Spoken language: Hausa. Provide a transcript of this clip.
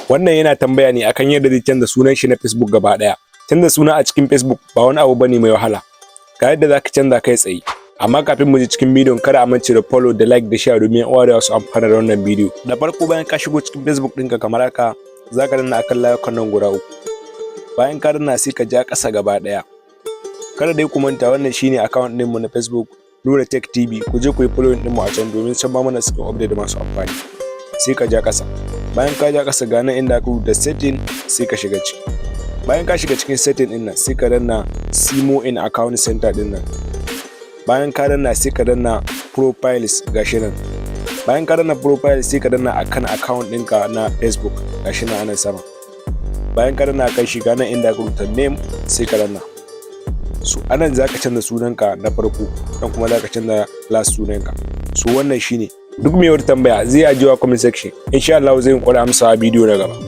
Wannan yana tambaya ne akan yadda zai canza sunan shi na Facebook gaba ɗaya. Canza suna a cikin Facebook ba wani abu bane mai wahala. Ga yadda zaka canza kai tsaye. Amma kafin mu je cikin bidiyon, kada a mance da follow da like da share domin 'yan uwa da su amfana da wannan bidiyo. Da farko, bayan ka shigo cikin Facebook ɗinka kamar haka, zaka danna akan layukan nan guda uku. Bayan ka danna, sai ka ja ƙasa gaba ɗaya. Kada dai ku manta, wannan shine account ɗinmu na Facebook, Nura Tech TV. Ku je ku yi following ɗinmu a can domin can ma muna sakin update masu amfani. Sai ka ja ƙasa. Bayan ka ja ƙasa, ga nan inda aka rubuta "setting", sai ka shiga ciki. Bayan ka shiga cikin setting ɗin nan, sai ka danna "See more in account center" ɗin nan. Bayan ka danna, sai ka danna "profiles", gashi nan. Bayan ka danna "profiles", sai ka danna akan account ɗinka na Facebook, gashi nan anan sama. Bayan ka danna akan shi, ga nan inda aka rubuta "name", sai ka danna. So anan zaka canza sunanka na farko, nan kuma zaka canza last sunanka. So wannan shine. Duk mai wata tambaya zai ajiye a comment section, insha Allah zai yi amsa a bidiyo na gaba.